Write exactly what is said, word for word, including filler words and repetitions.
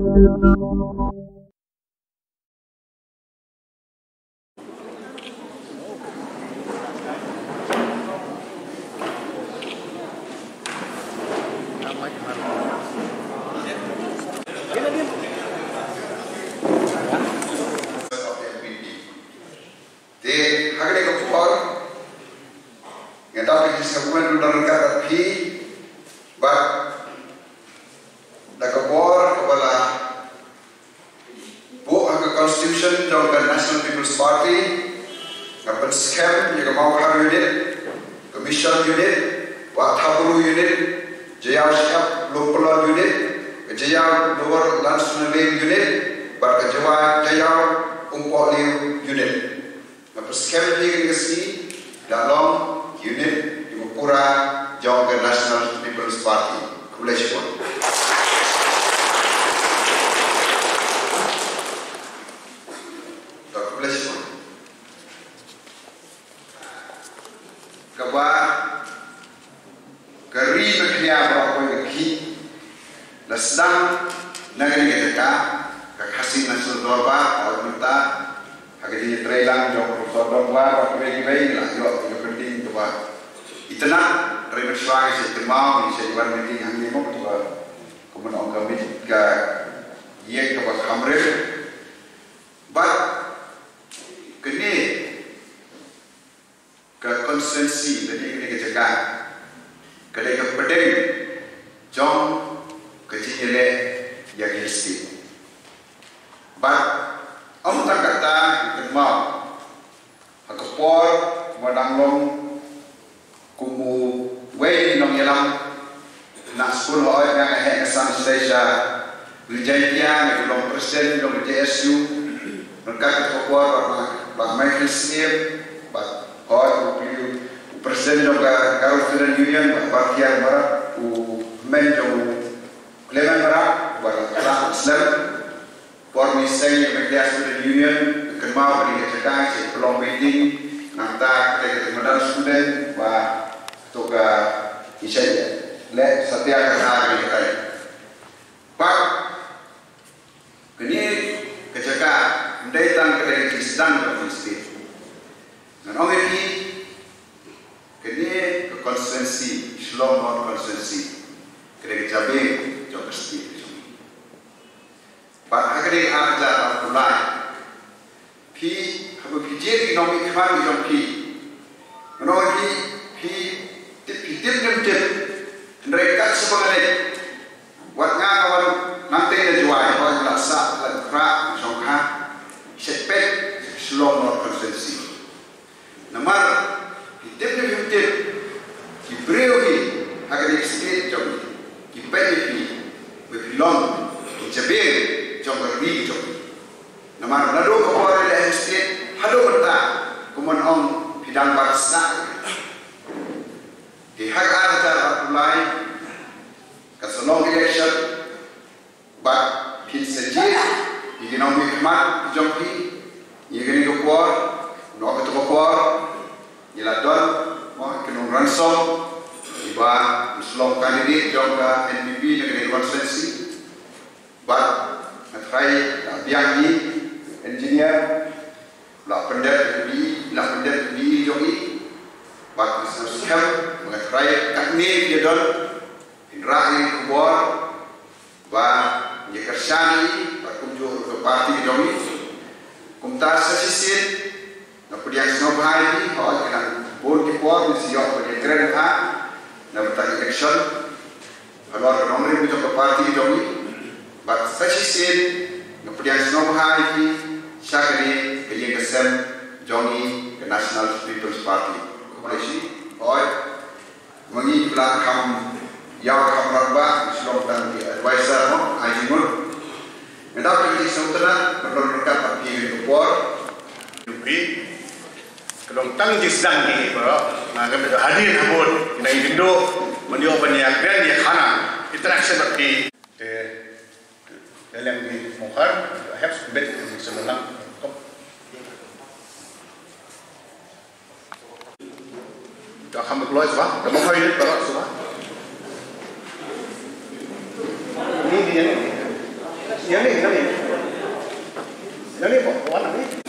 Te ha kane ka por nga dap ka jingsngewkmen ruh don ryngkat bad phi, bad da ka bor kaba la buh ha ka constitution jong ka National People's Party, nga pynskhem ïa ka Mawkhar unit, ka Mishon unit, Wah Thabru unit, Jaïaw Shyiap Lumpynlon unit, ka Jaïaw Lower Lansonalane unit, bad ka Jaïaw, Jaïaw Umpohliew unit. Nga pynskhem ïa kane ka sngi da long unit jong ka pura jong ka National People's Party. Khublei shibun. Khublei shibun. Kaba ka ri ka khñiang ba poi ka khih la sdang na kane ka jaka, ka Khasi National Dorbar, ka mynta ha ka jingïatrei lang jong Professor Dorbar bad kiwei kiwei, la ïoh ka pending kaba itynnad. Hynrei mynshwa ngi shait kynmaw, ngi shait wan meeting hangne mo, kaba kumno ong ka meet, ka ïing kaba kham rit. Bad kane ka constituency lane kane ka jaka ka dei ka pdeng jong ka jingïaleh ïa ka history. Bad ym tang katta, ngi kynmaw ha ka por ba dang long kum uwei u nongïalam na skul, hooid, nga heh nga san shisha sha Ri Jaiñtia, nga ju long president jong ka J S U. Ryngkat ka por bad Bah Michael Syiem, bad hooid, u president jong ka Garo Student Union, Bah Barthiar Marak, u hynmen jong u Clement Marak, bad la slem. Por ngi seng ïa ka Media Student Union, kynmaw ba dei ka jaka sha ka long meeting, nangta ka dei ka madan student ba to ka ngi seng ïa leh satia ka ha ka dei ka tai. Bad kane ka jaka ym dei tang ka dei ka jingsdang ka state. Ngan ong ïa phi, kane ka constituency, Shillong North constituency, ka dei ka jabieng jong ka state jong ngi. Bad ha kane ka ar hajar arphew lai, phi, haba phi jied ki nongmihkhmat ki jong phi, ngan ong ïa phi, phi tip, phi tip ne ym tip, hynrei kat shaba nga leit, wat nga nga wan nangtei na Jowai, hooid, la sah, la khrah, shong kha, shet peit Shillong North constituency. Namar phi tip ne phim tip, ki briew hi ha kane ka state jong ngi ki peit ïa phi ba phi long ki jabieng jong ka ri jong ngi. Namar naduh ka por ïaleh state haduh mynta, kumno ong, phi dang bat sah. Te ha ka ar hajar arphew lai, ka sa long election, bad phin sa jied ïa ki nongmihkhmat ki jong phi. Ïa kane ka por, noh kata ka por, ngi la don mo ki nongransom kiba slong candidate jong ka N P P na kane ka constituency. Bad nga tharai la biang hi engineer, la pyndep hi, la pyndep hi jong i. Bad nga sngewskhem, nga tharai katne ki don, phin rah ïa ka bor ba ngi kyrshan ïa i, bad kumjuh ruh ka party ka jong i. Kumta sa shisien nga pdiang sngewbha ïa phi, hooid, ka dang bun ki por ngi sa ïoh ban ïakren bha na bynta election halor ka nongrim ka jong ka party ka jong i. Bad sa shisien nga pdiang sngewbha ïa phi sha kane ka ïing ka sem jong i, ka National People's Party. Khublei shibun. Hooid. Ma ngi ki la kham ïaw kham rangbah, ngi shu long tang ki advisor mo, ai jingmut. Nga dap ka jingsngewtynnat ban don ryngkat bad phi ha kane ka por. Jong phi ka long tang jingsdang jong ngi baroh. Nga kynduh hadien habud, ngi kynduh ban ïoh ban ïakren ïakhana, interaction bad phi. Te Ïaleng ki Mawkhar, hep bit ki Semalang. Ka kham kloi swa, ka Mawkhar unit baroh swa. Ni dia ni. Yang ni, yang ni. Yang ni, buat, buat ni.